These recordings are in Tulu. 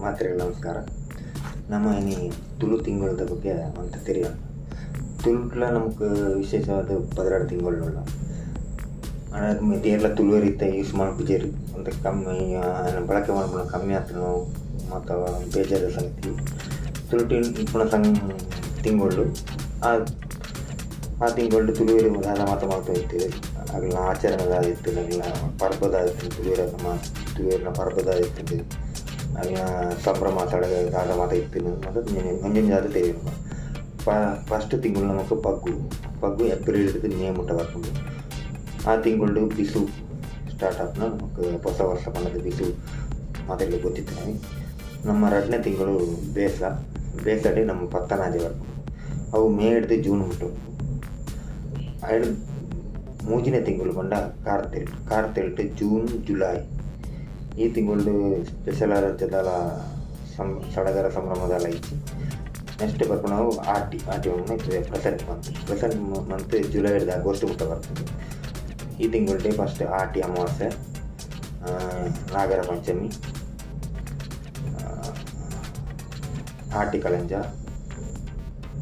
ಮಾತ್ರೆಗಳ ನಮಸ್ಕಾರ. ನಮ್ಮ ಇನಿ ತುಳು ತಿಂಗಳದ ಬಗ್ಗೆ ಅಂತ ತೆರಿಯೋಣ. ತುಳುಟ್ಲ ನಮಕ್ ವಿಶೇಷವಾದ 16 ತಿಂಗಳುಳ್ಳ ಎಲ್ಲ ತುಳುವೆ ರೀತಿ ಯೂಸ್ ಮಲ್ಪುಜೆರ್ ಅಂತ ಕಮ್ಮಿ ಬಳಕೆ ಮಲ್ಪುನ ಕಮ್ಮಿ ಆತುಂಡು ಮಾತ ಬೇಜಾರದ ಸಂಗತಿ. ತುಳುಟು ಇಪ್ಪುನ ತಿಂಗಳು ಆ ತಿಂಗಳು ತುಳುವೆರ್ ದಾದ ಮಾತ ಮಲ್ತೊಂದಿತ್ತೆರ್. ಅಗಲ್ನ ಆಚರಣೆ ದಾದ ಇತ್ತುಂಡು, ಅಗಲ್ನ ಪರ್ಬ ದಾದ ಇತ್ತುಂಡು, ತುಳುವೆರ್ನ ಪರ್ಬ ದಾದ ಇತ್ತುಂಡು, ಅಗಲ್ನ ಸಂಭ್ರಮ ಸಡಗರ ದಾದ ಮಾತ ಇತ್ತುಂಡು ಮಾತ ಒಂಜೊಂಜಿ ಆದ್ ತೆರಿಯುಂಡು. ಫಸ್ಟ್ ತಿಂಗಳು ನಮಕ್ ಪಗ್ಗು ಪಗ್ಗು ಏಪ್ರಿಲ್ ಡ್ದ್ ಮೇ ಮುಟ್ಟ ಬರ್ಪುಂಡು. ಆ ತಿಂಗಳು ಬಿಸು ಸ್ಟಾರ್ಟ್ ಆಪುನ ನಮಕ್ ಪೊಸ ವರ್ಷ ಪಂಡದ ಬಿಸು ಮಾತೆರ್ಲ ಗೊತ್ತಿತ್ತಿನವೆ. ನಮ್ಮ ರಡ್ಡನೇ ತಿಂಗಳು ಬೇಸ ಬೇಸಡ್ ನಮ್ಮ ಪತ್ತನಾಜೆ ಬರ್ಪುಂಡು. ಅವು ಮೇ ಡ್ದ್ ಜೂನ್ ಮುಟ್ಟ ಉಪ್ಪುಂಡು. ಐಡ್ ಮೂಜಿನೇ ತಿಂಗಳು ಪಂಡ ಕಾರ್ತೆಲ್ ಕಾರ್ತೆಲ್ಟ್ ಜೂನ್ ಜುಲೈ ಈ ತಿಂಗಳು ಸ್ಪೆಷಲ್ ಆದ್ ದಾಲ ಸಡಗರ ಸಂಭ್ರಮ ದಾಲ ಇಜ್ಜಿ. ನೆಕ್ಸ್ಟ್ ಬರ್ಪುನವು ಆಟಿ ಆಟಿ ಪನ್ಪುನ ಪ್ರೆಸೆಂಟ್ ಮಂತ್ ಪ್ರೆಸೆಂಟ್ ಮಂತ್ ಜುಲೈ ಡ್ದ್ ಆಗಸ್ಟ್ ಮುಟ್ಟ ಬರ್ಪುಂಡು. ಈ ತಿಂಗಳುಡೆ ಫಸ್ಟ್ ಆಟಿ ಅಮಾವಾಸ್ಯೆ, ನಾಗರ ಪಂಚಮಿ, ಆಟಿ ಕಳಂಜ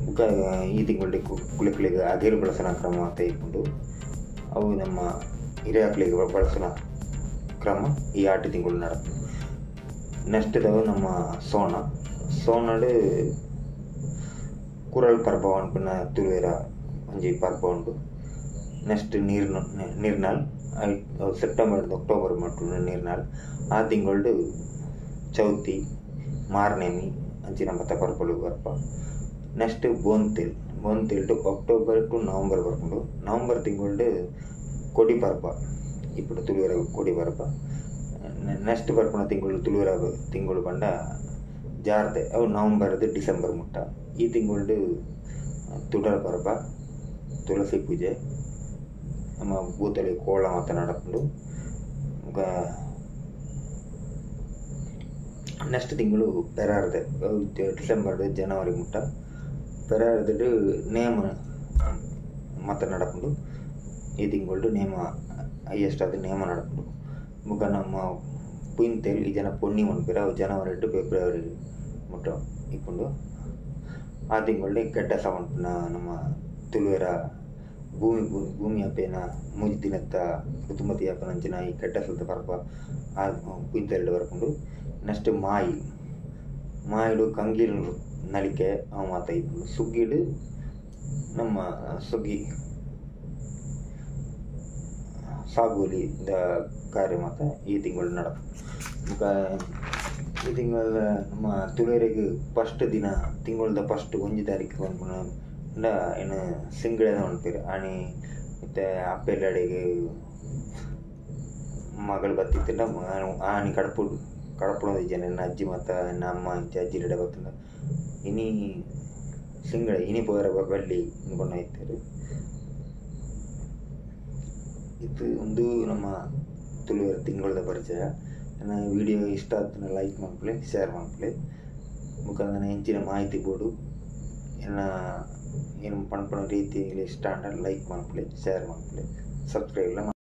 ಬೊಕ ಈ ತಿಂಗಳುಡೆ ಕುಲೆಕುಲೆಗ್ ಅಗೇಲ್ ಬಳಸುನ ಕ್ರಮ ಮಾತ ಇಪ್ಪುಂಡು. ಅವು ನಮ್ಮ ಹಿರಿಯಾಕ್ಲೆಗ್ ಬಳಸುನ ಕ್ರಮ ಈ ಆಟಿ ತಿಂಗಳು ನಡಪುಂಡು. ನೆಕ್ಸ್ಟ್ ದವು ನಮ್ಮ ಸೋಣ ಸೋಣಡ್ ಕುರಲ್ ಪರ್ಬ ಪನ್ಪುನ ತುಳುವೆರ ಒಂಜಿ ಪರ್ಬ ಉಂಡು. ನೆಕ್ಸ್ಟ್ ನೀರ್ನಾಲ್ ಸೆಪ್ಟೆಂಬರ್ ಅಕ್ಟೋಬರ್ ಮುಟ್ಟ ನೀರ್ನಾಲ್ ಆ ತಿಂಗಳು ಚೌತಿ ಮಾರ್ನೆಮಿ ಅಂಚಿನ ಮಾತ ಪರ್ಬಲು ಬರ್ಪ. ನೆಕ್ಸ್ಟ್ ಬೋಂತೆಲ್ ಬೋಂತೆಲ್ಡ್ ಅಕ್ಟೋಬರ್ ಟು ನವಂಬರ್ ಬರ್ಪುಂಡು. ನವಂಬರ್ ತಿಂಗಳು ಕೊಡಿ ಪರ್ಬ ಇಪ್ಪುಂಡು, ತುಳುವೆರ ಕೊಡಿ ಪರ್ಬ. ನೆಕ್ಸ್ಟ್ ಬರ್ಪುನ ತಿಂಗಳು ತುಳುವೆರ ತಿಂಗಳು ಪಂಡ ಜಾರ್ದೆ, ಅವು ನವಂಬರ್ ಡಿಸೆಂಬರ್ ಮುಟ್ಟ. ಈ ತಿಂಗಳು ತುಡರ್ ಪರ್ಬ, ತುಳಸಿ ಪೂಜೆ, ನಮ್ಮ ಭೂತಲೆ ಕೋಲ ಮಾತ ನಡಪುಂಡು. ನೆಕ್ಸ್ಟ್ ತಿಂಗಳು ಪೆರಾರ್ದೆ, ಡಿಸೆಂಬರ್ ಜನವರಿ ಮುಟ್ಟ. ಪೆರಾರ್ದೆಡ್ ನೇಮ ಮಾತ ನಡಪುಂಡು. ಈ ತಿಂಗಳು ನೇಮ ಹೈಯೆಸ್ಟ್ ಆದ್ ನೇಮ ನಡಪುಂಡು. ಬೊಕ ನಮ್ಮ ಪುಯಿಂತೆಲ್ ಈ ಜನ ಪೊನ್ನಿ ಪನ್ಪೆರ್, ಅವು ಜನವರಿ ಟು ಫೆಬ್ರವರಿ ಮುಟ್ಟ ಇಪ್ಪುಂಡು. ಆ ತಿಂಗಳು ಕೆಡ್ಡಸ ಪನ್ಪುನ ನಮ್ಮ ತುಳುವೆರ ಭೂಮಿ ಭೂಮಿ ಅಪ್ಪೆನ ಮೂಜಿ ದಿನತ್ತ ಋತುಮತಿ ಅಪ್ಪೆನಂಚಿನ ಈ ಕೆಡ್ಡಸದ ಪರ್ಬ ಆ ಪುಯಿಂತೆಲ್ಡ್ ಬರ್ಪುಂಡು. ನೆಕ್ಸ್ಟ್ ಮಾಯಿ ಮಾಯಿಡು ಕಂಗೀಲ್ ನಲಿಕೆ ಅವು ಮಾತ ಇಪ್ಪುಂಡು. ಸುಗ್ಗಿಡ್ ನಮ್ಮ ಸುಗ್ಗಿ ಸಾಗುವಳಿ ದ ಕಾರ್ಯ ಮಾತ ಈ ತಿಂಗಳು ನಡಪುಂಡು. ಬೊಕ ಈ ತಿಂಗಳ ನಮ್ಮ ತುಳುವೆರೆಗ್ ಫಸ್ಟ್ ದಿನ ತಿಂಗಳದ ಫಸ್ಟ್ 1 ತಾರೀಕು ಪನ್ಪುನ ಪಂಡ ಏನು ಸಿಂಗಡನೆ ಪನ್ಪೆರ್. ಆನಿ ಇತ್ತೆ ಅಪ್ಪೆಲ್ಲಾಡೆಗ್ ಮಗಳು ಬತ್ತಿತ್ತುಂಡ ಆನಿ ಕಡಪುಡು ಕಡಪುಡೊಂದಿಜ್ಜೆರ್ ಎನ್ನ ಅಜ್ಜಿ ಮಾತ ಎನ್ನ ಅಮ್ಮ ಇಂಚ ಅಜ್ಜಿಲೆಡ ಬತ್ತುಂಡ ಇನಿ ಸಿಂಗಡ ಇನಿ ಪೋಯೆರೆ ಬಲ್ಲಿ ಇಂದ್ ಪಂಡ ಇತ್ತೆರ್. ಇದು ಉಂದು ನಮ್ಮ ತುಳುವೆರ ತಿಂಗಳದ ಪರಿಚಯ. ಎನ್ನ ವಿಡಿಯೋ ಇಷ್ಟ ಆತುಂಡ ಲೈಕ್ ಮನ್ಪುಲೆ, ಶೇರ್ ಮನ್ಪುಲೆ. ಬೊಕ ನನ ಎಂಚಿನ ಮಾಹಿತಿ ಬೋಡು ಎನ್ನ ಏನು ಪನ್ಪುನ ರೀತಿ ಇಷ್ಟ ಆಂಡ ಲೈಕ್ ಮನ್ಪುಲೆ, ಶೇರ್ ಮನ್ಪುಲೆ, ಸಬ್ಸ್ಕ್ರೈಬ್ ಲ.